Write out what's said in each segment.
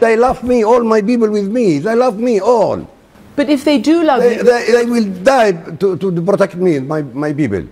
They love me, all my people with me. They love me all. But if they do love They, you, they will die to protect me, my people.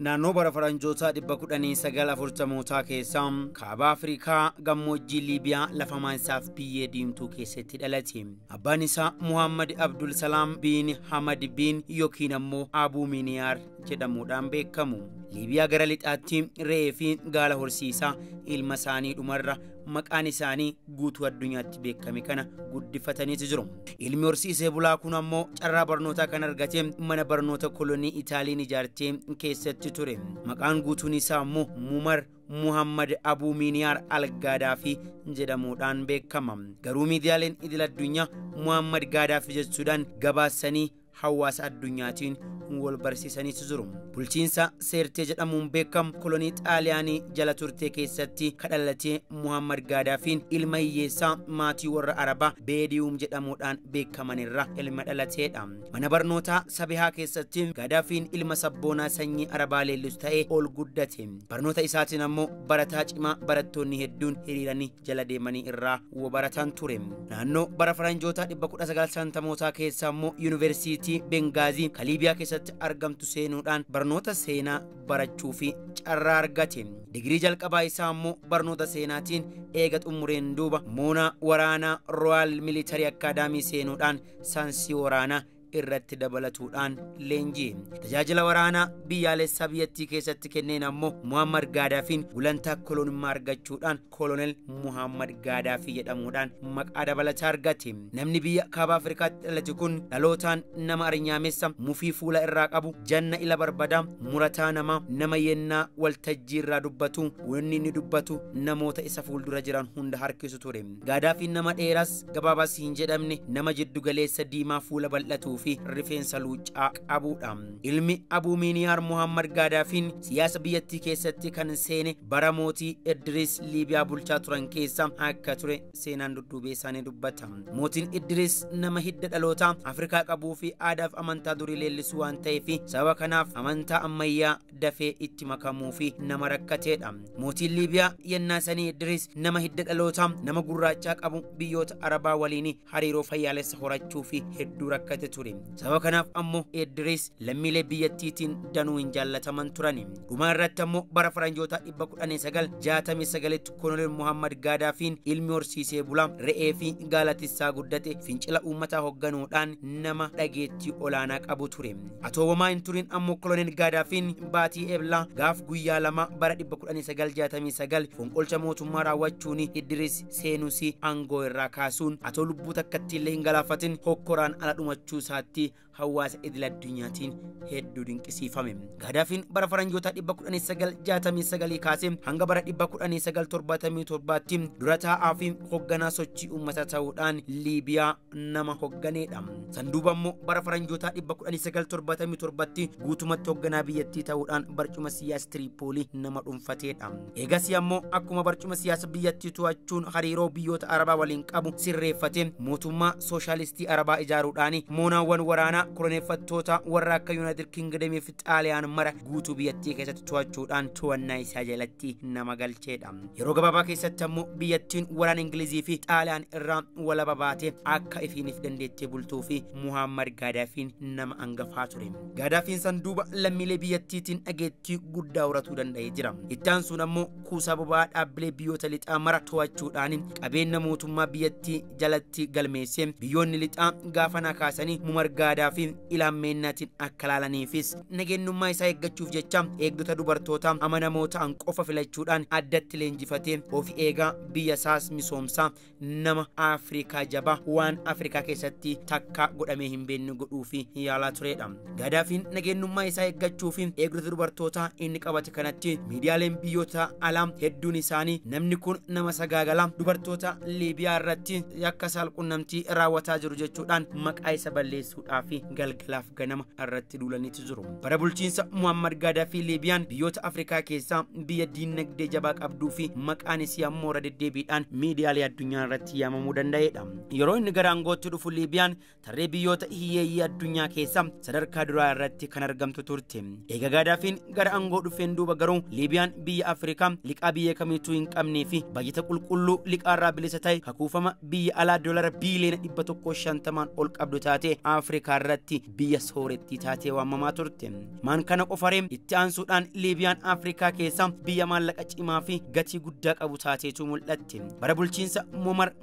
Naannoo bara faranjoota 1940mootaa keessa kaaba Afrikaa gammoojjii Liibiyaa lafa maansaaf biyyee diimtuu keessatti dhalate. Abbaan isaa Muhammad Abdul Salaam bin Hamad bin yookiin ammoo Abuu Miniyaar jedhamuudhaan beekamu. Liibiyaa gara lixaatti re'ee fi gaala horsiisaa ilma isaanii dhumarra maqaan isaanii guutuu addunyaatti beekame kana guddifataniitu jiru. Ilmi horsiisee bulaa kun ammoo carraa barnootaa kan argate mana barnoota kolonii Itaaliin ijaartee keessatti ture. Maqaan guutuun isaa ammoo Mumar Muhammad Abuu Miniyaar Al-Gaadaafi jedhamuudhaan beekama. Garuu miidiyaaleen idil addunyaa Muhammad Gaadaafi jechuudhaan gabaasanii hawaasa addunyaatiin wal barsiisaniitu jiru. Bulchiinsa Seertee jedhamuun beekamu kolonii Xaaliyaanii jala turte keessatti kadhalatee Muhammad Gaadaafiin ilma hiyyeessaa maatii warra Arabaa Beediyuum jedhamuudhaan beekamanirra ilma dhalateedha. Mana barnootaa Sabihaa keessatti Gaadaafiin ilma sabboonaa sanyii Arabaa leellisu ta'ee ol guddate. Barnoota isaatiin ammoo barataa cimaa barattoonni hedduun hiriiranii jala deemanii irraa baratan ture. Naannoo bara faranjoota 1950mootaa keessa ammoo Yuunivarsiitii Bengaazii kan Liibiyaa keessatti argamtu seenuudhaan barnoota seenaa barachuu fi carraa argate. Digirii jalqabaa isaa ammoo barnoota seenaatiin eega xumureen duuba moonaa waraanaa Royal Military Academy seenuudhaan saayinsii waraanaa irratti dabalatuudhaan leenji'e. Tajaajila waraanaa biyyaalessaa biyyattii keessatti kenneen ammoo Muhammad Gaadaafiin gulantaa kolonummaa argachuudhaan Kolonel Muhammad Gaadaafii jedhamuudhaan maqaa dabalataa argate. Namni biyya kaaba Afrikaatti dhalate kun dhalootaan nama arinyaamessa mufii fuula irraa qabu, janna ila barbadaa, murataa namaa, nama yennaa waltajjii irraa dubbatu, wanni inni dubbatu namoota isa fuuldura jiran hunda harkisu ture. Gaadaafiin nama dheeraas gabaabaas hin jedhamne, nama jiddu galeessa diimaa fuula bal'atuu fi rifeensa luuccaa qabuudha. Ilmi Abuu Miniyaar Muhammad Gaadaafiin siyaasa biyyattii keessatti kan seene bara mootii Idris Liibiyaa bulchaa turan keessa akka ture seenaan dudduubee isaanii dubbata. Mootiin Idris nama hidda dhalootaa Afrikaa qabuu fi aadaaf amantaa durii leellisuu waan ta'eef sababa kanaaf amantaa ammayyaa dafee itti makamuu fi nama rakkateedha. Mootiin Liibiyaa yennaa sanii Idris nama hidda dhalootaa nama gurraachaa qabu biyyoota Arabaa waliin hariiroo fayyaalessa horachuu fi hedduu rakkate ture. Sababa kanaaf ammoo Idris lammiilee biyyattiitiin danuu hin jaallataman turani. Dhuma irratti ammoo bara faranjoota 1969tti Kolonel Muhammad Gaadaafiin ilmi horsiisee bulaa re'ee fi gaalatissaa guddate fincila uummataa hoogganuudhaan nama dhageettii olaanaa qabu ture. Atoobamaa hin turin ammoo Kolonel Gaadaafiin baatii Eblaa gaaf guyyaa 2 bara 1969 fonqolcha mootummaa raawwachuun Idris Seenusii aangoo irraa kaasuun atoo lubbuu takkatti illee hin galaafatin hokkoraan ala dhumachuu isaatti hawaasa idil addunyaatiin hedduu dinqisiifame. Gaadaafiin bara faranjoota 1969 kaasee hanga bara 1977tti dura taa'aa fi hoogganaa sochii uummataa ta'uudhaan Liibiyaa nama hoogganeedha. Sanduuba immoo bara faranjoota 1977tti guutumatti hoogganaa biyyattii ta'uudhaan barcuma siyaasa Tiriipoolii nama dhuunfateedha. Eegasii ammoo akkuma barcuma siyaasa biyyattii to'achuun hariiroo biyyoota Arabaa waliin qabu sirreeffatee mootummaa sooshaalistii Arabaa ijaaruudhaan moonaawwan waraanaa koloneeffattoota warra akka Yuunaayitid Kingdemii fi Xaaliyaan mara guutuu biyyattii keessatti to'achuudhaan to'annaa isaa jalatti nama galcheedha. Yeroo gabaabaa keessatti ammoo biyyattiin waraana Ingilizii fi Xaaliyaan irraa walaba baatee akka ifiiniif dandeettee bultuu fi Muhammad Gaadaafiin nama angafaa ture. Gaadaafiin sanduuba lammiilee biyyattiitiin dhageettii guddaa horatuu danda'ee jira. Itti aansuun ammoo kuusaa boba'aa dhaabbilee biyyoota lixaa mara to'achuudhaan qabeenya mootummaa biyyattii jalatti galmeessee biyyoonni lixaa gaafa na kaasanii Muhammad Gaadaafiin ilaammeenaatiin akka laalaniifis nageenyummaa isaa eeggachuuf jecha eegdota dubartoota amanamoo ta'an qofa filachuudhaan addatti leenjifatee of eegaa biyya isaas misoomsaa nama Afrikaa jabaa waan Afrikaa keessatti takka godhamee hin beekne godhuu fi yaalaa turedha. Gaadaafiin nageenyummaa isaa eeggachuu fi eegdota dubartoota inni qabate kanatti miidiyaaleen biyyoota alaa hedduun isaanii namni kun nama sagaagalaa dubartoota Liibiyaa irratti yakka saalqunnamtii raawwataa jiru jechuudhaan maqaa isa balleessuudhaaf Galgalaaf ganama irratti duulaniitu jiru. Bara bulchiinsa Muammar Gaddafi Liibiyaan biyyoota Afrikaa keessaa biyya diinagdee jabaa qabduu fi maqaan isii ammoo irra deddeebiidhaan miidiyaalee addunyaa irratti yaamamuu danda'edha. Yeroo inni gara aangootti dhufu Liibiyaan tarree biyyoota hiyyeeyyii addunyaa keessaa sadarkaa duraa irratti kan argamtu turte. Eega Gaddaafiin gara aangoo dhufeen duuba garuu Liibiyaan biyya Afrikaa liqaa biyya kamiituu hin qabnee fi baajata qulqulluu liqaarraa bilisa ta'e kakuufama biyya alaa doolara biiliyoona 150 ol qabdu taate Afrikaa irratti biyya soorettii taatee waamamaa turte. Maan kana qofaree itti aansuudhaan Liibiyaan Afrikaa keessaa biyya maallaqa cimaa fi gatii guddaa qabu taateetu mul'atte. Bara bulchiinsa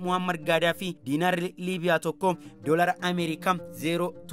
Muammar Gaddafi diinaarri Liibiyaa tokko doolara Ameerikaa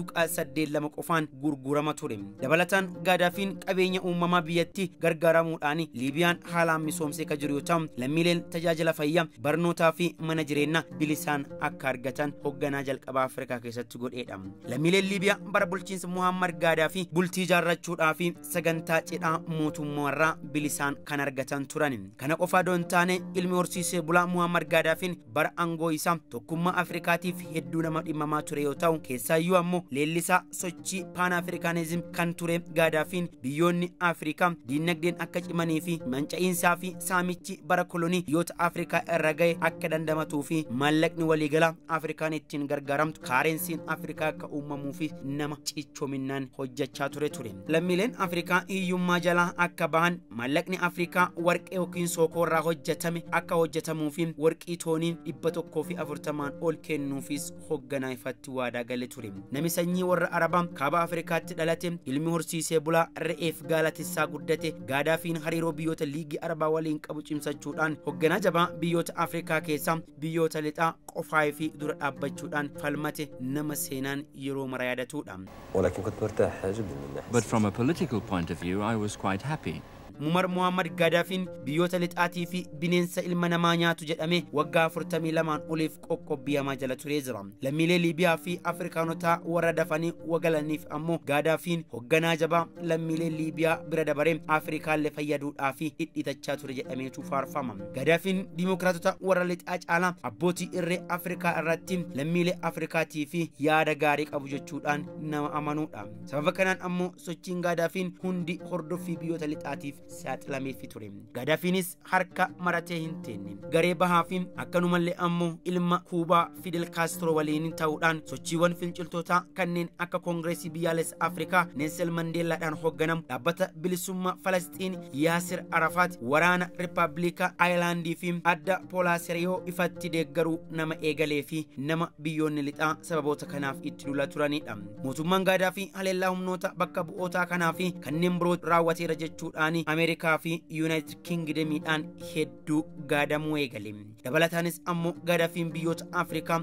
0.82 qofaan gurgurama ture. Dabalataan Gaddaafiin qabeenya uumamaa biyyattii gargaaramuudhaan Liibiyaan haalaan misoomsee kan jiru yoo ta'u, lammiileen tajaajila fayyaa, barnootaa fi mana jireenyaa bilisaan akka argatan hoogganaa jalqabaa Afrikaa keessatti godheedha. Lammiileen Liibiyaa bara bulchiinsa Muammar Gaddafi bultii ijaarrachuudhaa fi sagantaa cidhaa mootummaarraa bilisaan kan argatan turan. Kana qofaa osoo hin taane ilmi horsiisee bulaa Muammar Gaddaafiin bara aangoo isaa tokkummaa Afrikaatiif hedduu nama dhimmamaa ture yoo ta'u, keessaayyuu ammoo leellisaa sochii Paan Afrikaanizim kan ture Gaddaafiin biyyoonni Afrikaa diinagdeen akka cimanii fi manca'iinsaa fi saamichi bara kolonii biyyoota Afrikaa irra ga'e akka dandamatuu fi maallaqni waliigalaa Afrikaan ittiin gargaaramtu kaarensiin Afrikaa akka uumamuu fi nama cichoominaan hojjechaa ture. Lammiileen Afrikaa hiyyummaa jalaa akka bahan maallaqni Afrikaa warqee yookiin sookoo irraa hojjetame akka hojjetamuu fi warqii toonii 140 ol kennuufis hoogganaa ifatti waadaa gale ture. Namni sanyii warra Arabaa kaaba Afrikaatti dhalate ilmi horsiisee bulaa re'eef gaalatissaa guddate Gaddaafiin hariiroo biyyoota liigii Arabaa waliin qabu cimsachuudhaan hoogganaa jabaa biyyoota Afrikaa keessaa biyyoota lixaa qofaa fi dura dhaabbachuudhaan falmate nama seenaan yeroo mara yaadatudha. ولكن كنت مرتاح جدا من ناحية But from a political point of view, I was quite happy. Muammar Gaddaafiin biyyoota lixaatii fi bineensa ilma namaa nyaatu jedhamee waggaa 42 oliif qoqqobbiyamaa jala turee jira. Lammiilee Liibiyaa fi Afrikaanotaa warra dafanii wagalaniif ammoo Gaddaafiin hoogganaa jabaa lammiilee Liibiyaa bira dabaree Afrikaallee fayyaduudhaa fi dhidhiitachaa ture jedhameetu faarfama. Gaddaafiin diimokiraatota warra lixaa caalaa abbootii irree Afrikaa irratti lammiilee Afrikaatii fi yaada gaarii qabu jechuudhaan nama amanuudha. Sababa kanaan ammoo sochiin Gaddaafiin hundi hordoffii biyyoota lixaatiif saaxilameefii ture. Gaddaafiinis harka maratee hin teenne. Garee bahaa fi akkanumallee ammoo ilma Kuubaa Fidel Castro waliin ta'uudhaan sochiiwwan finciltootaa kanneen akka Koongireesii Biyyaalessa Afrikaa Nelson Mandeellaadhaan hoogganamu, dhaabbata bilisummaa Falasxiin Yaasir Arafaat, waraana Rippaabilika Aayilaandii fi adda Poolaaseriyoo ifatti deeggaruu nama eegalee fi nama biyyoonni lixaa sababoota kanaaf itti duulaa turanidha. Mootummaan Gaddaafi haleellaa humnoota bakka bu'ootaa kanaa fi kanneen biroo raawwateera jechuudhaan Ameerikaa fi Yuunaayitid Kingdemiidhaan hedduu gaadamuu eegale. Dabalataanis ammoo Gaddaafiin biyyoota Afrikaa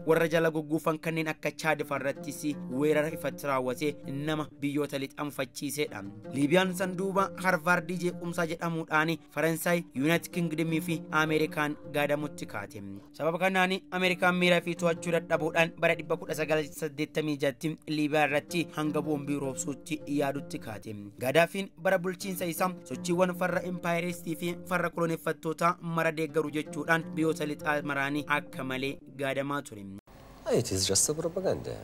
warra jala gugguufan kanneen akka Chaad irrattis weerara ifatti raawwatee nama biyyoota lixaa mufachiisedha. Liibiyaan sanduuba Harvaardii jeequmsaa jedhamuudhaan Faransaay, Yuunaayitid Kingdemii fi Ameerikaan gaadamutti kaate. Sababa kanaan Ameerikaan miira fi to'achuu dadhabuudhaan bara 1986 Liibiyaa irratti hanga boombii roobsuutti yaadutti kaate. Gaddaafiin bara bulchiinsa isaa sochiiwwan farra impaayiristii fi farra koloneeffattootaa mara deeggaru jechuudhaan biyyoota lixaa maraanii akka malee gaadamaa ture. It is just a propaganda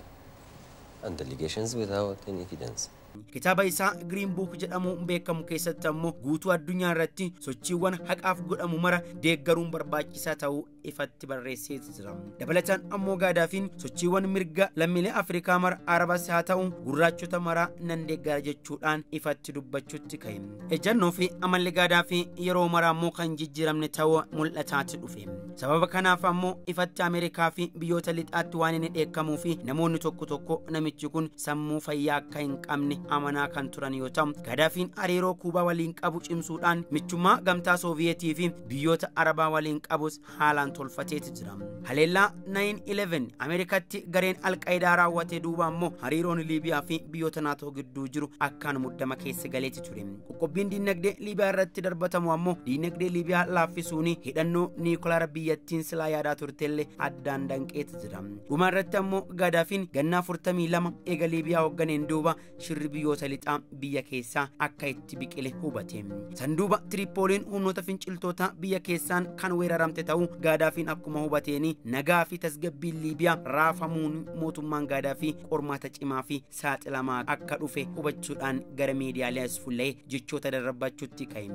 and allegations without any evidence. Kitaaba isaa Green Book jedhamuun beekamu keessatti ammoo guutuu addunyaa irratti sochiiwwan haqaaf godhamu mara deeggaruun barbaachisaa ta'uu ifatti barreessee jira. Dabalataan ammoo Gaddaafiin sochiiwwan mirga lammiilee Afrikaa mara Arabas haa ta'u gurraachota mara nan deeggara jechuudhaan ifatti dubbachuutti ka'e. Ejjannoo fi amalli Gaddaafii yeroo mara ammoo kan jijjiiramne ta'uu mul'ataatti dhufe. Sababa kanaaf ammoo ifatti Ameerikaa fi biyyoota lixaatti waan inni dheekkamuu fi namoonni tokko tokko namichi kun sammuu fayyaa akka hin qabne amanaa kan turan yoo ta'u, Gaddaafiin hariiroo Kuubaa waliin qabu cimsuudhaan michummaa gamtaa Sooviyetii fi biyyoota Arabaa waliin qabus haalaan tolfateeti jira. Haleellaa 9/11 Ameerikaatti gareen Alqaayidaa raawwate duuba ammoo hariiroon Liibiyaa fi biyyoota naatoo gidduu jiru akkaan muddama keessa galeeti ture. Qoqqobbiin diinagdee Liibiyaa irratti darbatamu ammoo diinagdee Liibiyaa laaffisuun hidhannoo niikulaara biyyattiin silaa yaadaa turtellee addaan danqeeti jira. Dhuma irratti ammoo Gaddaafiin gannaa 42 eega Liibiyaa hoogganeen duuba shirri biyyoota lixaa biyya keessaa akka itti biqile hubate. Sanduuba Tiriipooliin humnoota finciltoota biyya keessaan kan weeraramte ta'uu Gaadaafiin akkuma hubateeni nagaa fi tasgabbiin Liibiyaa raafamuun mootummaan Gaadaafii qormaata cimaa fi saaxilamaa akka dhufe hubachuudhaan gara miidiyaalee as fuullee jechoota darbachuutti ka'e.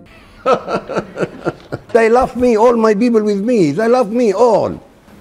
They love me, all my people with me. They love me all.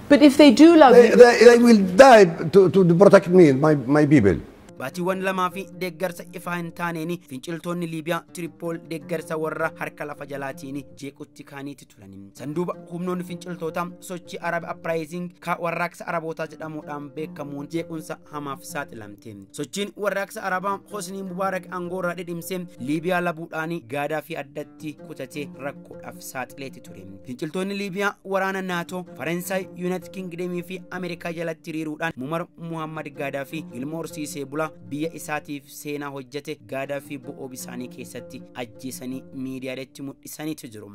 But if they do love you, They will die to protect me, my people. Baatiiwwan lamaa fi deeggarsa ifaa hin taaneen finciltoonni Liibiyaa Tiripool deeggarsa warra harka lafa jalaatiin jeequtti kaaniiti turan. Sanduuba humnoonni finciltootaa sochii Arab Uprising ka warraaqsa Arabootaa jedhamuudhaan beekamuun jeequmsa hamaaf saaxilamte. Sochiin warraaqsa Arabaa Hosni Mubaarak aangoorraa dhidhimsee Liibiyaa labuudhaan Gaadaafii addatti kutatee rakkoodhaaf saaxileeti ture. Finciltoonni Liibiyaa waraana Naatoo, Faransaay, Yuunaayitid Kingdemii fi Ameerikaa jalatti hiriiruudhaan Mumar Muhammad Gaadaafii ilma horsiisee bulaa biyya isaatiif seenaa hojjete Gaadaafii bo'oo bisaanii keessatti ajjeesanii miidiyaaleetti mul'isaniitu jiru.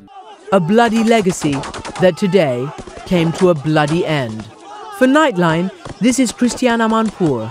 A bloody legacy that today came to a bloody end. For Nightline, this is Christiane Amanpour.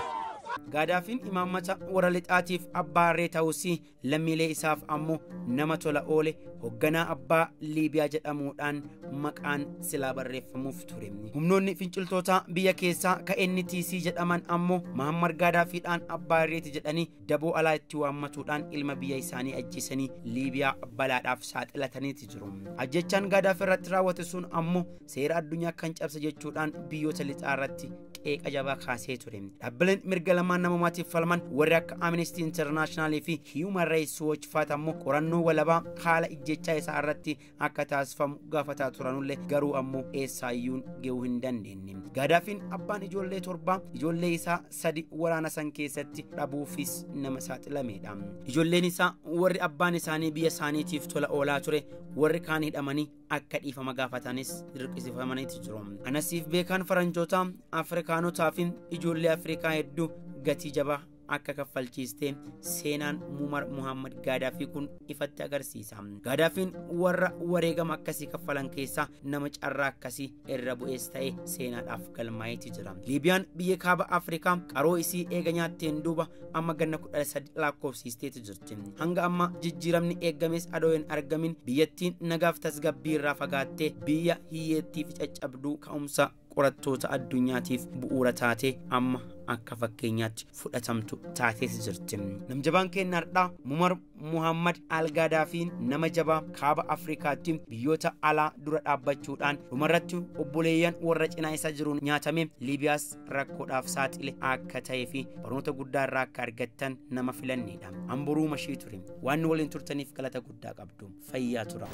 Gaadaafiin imaammata warra lixaatiif abbaa irree ta'us lammiilee isaaf ammoo nama tola oole hoogganaa abbaa Liibiyaa jedhamuudhaan maqaan silaa barreeffamuuf ture. Humnoonni finciltoota biyya keessaa ka NTC jedhaman ammoo Muhammad Gaadaafiidhaan abbaa irreeti jedhanii daboo alaa itti waammatuudhaan ilma biyya isaanii ajjeesanii Liibiyaa balaadhaaf saaxilataniiti jiru. Ajjechaan Gaadaafii irratti raawwate sun ammoo seera addunyaa kan cabse jechuudhaan biyyoota lixaa irratti qeeqa jabaa kaasee ture. Dhaabbileen mirga lamaan namoomaatiif falman warri akka Amnesty International fi Human Rights Watch fa'aati ammoo qorannoo walabaa haala ijjechaa isaa irratti akka taasifamu gaafataa turanullee garuu ammoo eessaayyuun gahuu hin dandeenye. Gaadaafiin abbaan ijoollee torbaa ijoollee isaa sadi waraana san keessatti dhabuufis nama saaxilamedha. Ijoolleen isaa warri abbaan isaanii biyya isaaniitiif tola oolaa ture warri kaan hidhamanii akka dhiifama gaafatanis dirqisiifamaniitu jiru. Anasiif beekaan faranjoota, Afrikaanotaa fi ijoollee Afrikaa hedduu gatii jabaa akka kaffalchiiste seenaan Mumar Muhammad Gaadaafii kun ifatti agarsiisa. Gaadaafiin warra wareegama akkasii kaffalan keessaa nama carraa akkasii irra bu'ees ta'e seenaadhaaf galmaa'eeti jira. Liibiyaan biyya kaaba Afrikaa qaroo isii eega nyaatteen duuba amma ganna 13 lakkoofsiisteeti jirti. Hanga amma jijjiiramni eeggames adoo hin argamin biyyattiin nagaaf tasgabbii irraa fagaattee biyya hiyyeettii fi caccabduu ka'umsa qorattoota addunyaatiif bu'uura taate amma akka fakkeenyaatti fudhatamtu taatees jirti. Namjabaan keenya har'aa Mumar Muhammad Al-Gaadaafiin nama jabaa kaaba Afrikaatti biyyoota alaa dura dhaabbachuudhaan dhumarratti obboleeyyan warra cinaa isa jiruun nyaatame Liibiyaas rakkoodhaaf saaxile akka ta'ee fi barnoota guddaa irraa akka argattan nama filannedha. Amboruu mashii ture. Waan nu waliin turtaniif galata guddaa qabdu. Fayyaa tura.